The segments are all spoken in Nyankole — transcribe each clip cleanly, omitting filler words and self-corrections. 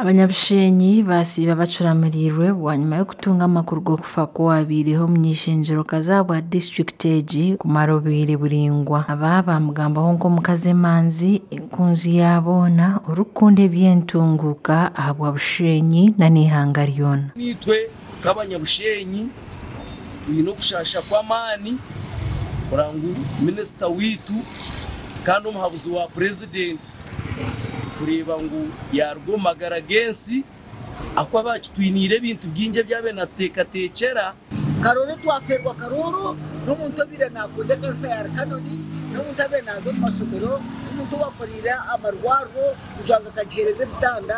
Abanyabushenyi basiiba bacuramiriirwe bwanyima y'okutunga amakuru g'okufa kw'owabaireho omuny'eishengyero-kazi ahabwa disiturikiti egi kumara obwire buraingwa. Aba bamugambaho nk'omukazi emanzi, enkunzi ya boona, orikukunda eby'entunguuka ahabwa Bushenyi n'eihanga ryona. Itwe nk'abanyabushenyi twine okushaasha kw'amaani kureba ngu minisita waitu kandi omuhabuzi wa purezidenti kureeba ngu yaaruga omu magara g'ensi ahakuba baakitwiniire ebintu bingi ebi abaire naatuteekateekyera. Karooro twafeerwa Karooro n'omuntu obaire naakunda ekanisa ya Rikanoni, n'omuntu abaire naaza omu mashomero, n'omuntu owaakoreire amarwariro kugira ngu akagiheereza ebitanda,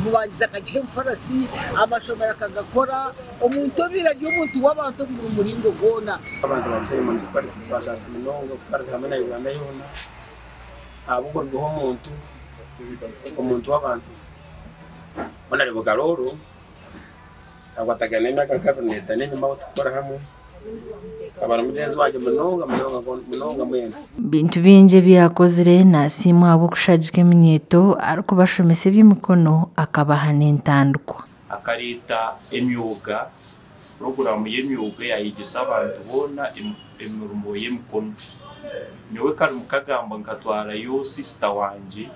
bubangiza akagiha emifarasi, amashomero akagakora, omuntu obaire ari omuntu w'abantu omu buri muringo gwona. Abantu ba Bushenyi Munisiparite twashaasha munonga okutwariza hamwe na Uganda yoona ahabw'okurugaho omuntu, omuntu w'abantu. Honourable Karooro akwatagana n'emyaka nka 25 enyima ahu turikukora hamwe, akaba ari mugyenzi wangye munonga munonga munonga mbwenu. Bintu bingi ebi yakozire nasiimwa ahabw'okushagika eminyeeto arikubashomesa eby'emikono akabaha n'entandikwa. Akareeta emyoga, puroguraamu y'emyoga eyayegyesa abantu boona emirimo y'emikono. Nyowe kare mukagamba nkatwarayo sisita wangye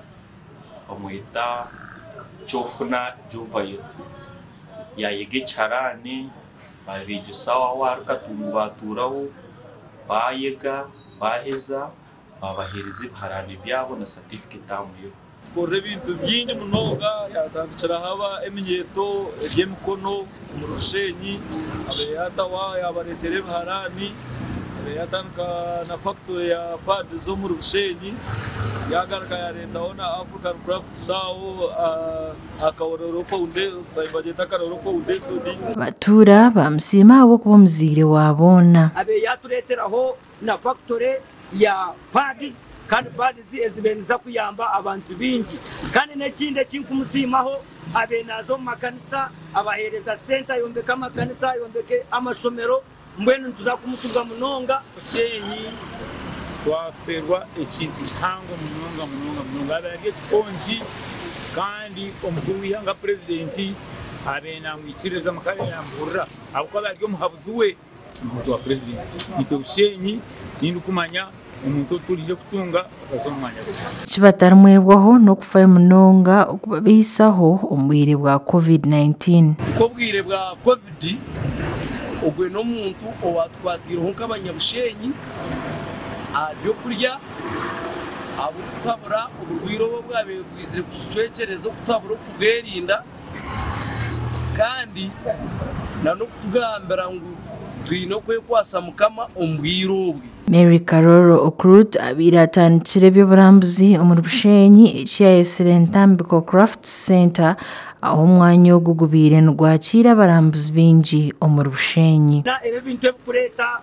bamweta Kyofuna Jovairo. Yayega ekiharani, babeegyesa aho ahari Katungu baatuuraho, baayega, baaheza, baabaheereza ebiharani byabo na satifiketi aha muheru. Tukorire ebintu bingi munonga yatandikiraho aba eminyeeto eby'emikono omuri Bushenyi abe yatawa yabareetera ebiharani abe yatandika na factory ya pads omuri Bushenyi yagaruka yareetaho na African Crafts aho Akarorero nibagyeta Akarorero Foundation. Abatuura bamusiima ahabw'okuba omuzaire wa boona. Abe yatureeteraho na factory ya pads kandi pads ezibaire niza kuyamba abantu baingi. Kandi n'ekindi eki nkumusiimaho abaire naaza omu makanisa abaheereza sente ayombeke amakanisa ayombeke amashomero mbwenu nituza kumusiga munonga. Bushenyi twafeerwa ekintu kihango munonga munonga munonga. Abaire ari ekikongi kandi omukuru w'eihanga purezidenti abaire namwikiriza kandi namuhurira ahabw'okuba abaire ari omuhabuzi we, omuhabuzi wa purezidenti. Itwe Bushenyi tindikumanya omuntu ou turiije kutunga akaza omu mwanya gwe. Eki batarimwebwaho n'okufayo munonga okubabaisaho omu bwire bwa Covid-19. Nk'obwire bwa Covid, ogwe n'omuntu owaatukwataireho nk'abanyabushenyi aha by'okurya ahabw'okutabura oburwaire obu obwabaire bwizire kutucwekyereza okutabura okubwerinda kandi n'okutugambira ngu twine okwekwasa Mukama omu bwire obwe. Mary Karoro Okurut abaire atandikire eby'oburambuzi omuri Bushenyi eki yayetsire Ntambiko Crafts Centre ahu omwanya ogu gubaire nigwakiira abarambuzi baingi omuri Bushenyi. Ebi ebintu ebikureeta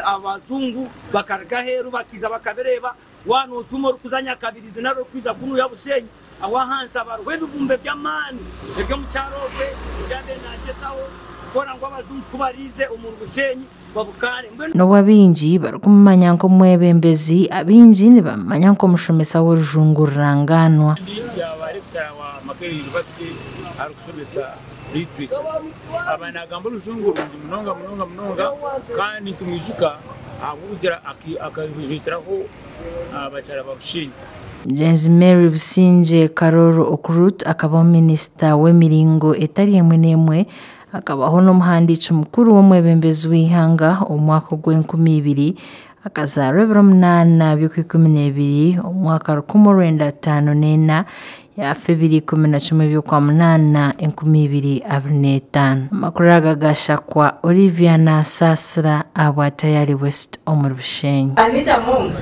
abajungu bakaruga aheeru bakaiza bakabireeba. Waaba nooshuuma orikuza Nyakabirizi nari orikwiza kunuya Bushenyi, aho ahansi haba hariho ebibumbe by'amaani eby'omu kyaro okwe ebi abaire naagyezaho kukora ngu abajungu ku bariize omuri Bushenyi babukaare. Mbwenu. N'obu abaingi barikumumanya nk'omwebembezi, abaingi nibamumanya nk'omushomesa w'orujungu rurangaanwa. Kandi yaaba lecturer wa Makerere University arikushomesa Literature. Aba naagamba orujungu rurungi munonga munonga munonga kandi nitumwijuka ahabw'okugira akajwekyeraho abakyara ba Bushenyi. Mugyenzi Mary Busingye Karoro Okurut akabaho minisita w'emiringo etari emwe n'emwe, akabaho n'omuhandiiki mukuru w'omwebembezi w'eihanga omu mwaka ogw'enkumi ibiri, akazaarwa ebiro munaana by'okwikumi-n'ebiri omu mwaka 1954, yaafa ebiro 11 by'Okwamunaana 2025. Amakuru aga gashakwa Olivia Nasaasira ahabwa Tayari West omuri Bushenyi. Anita Among.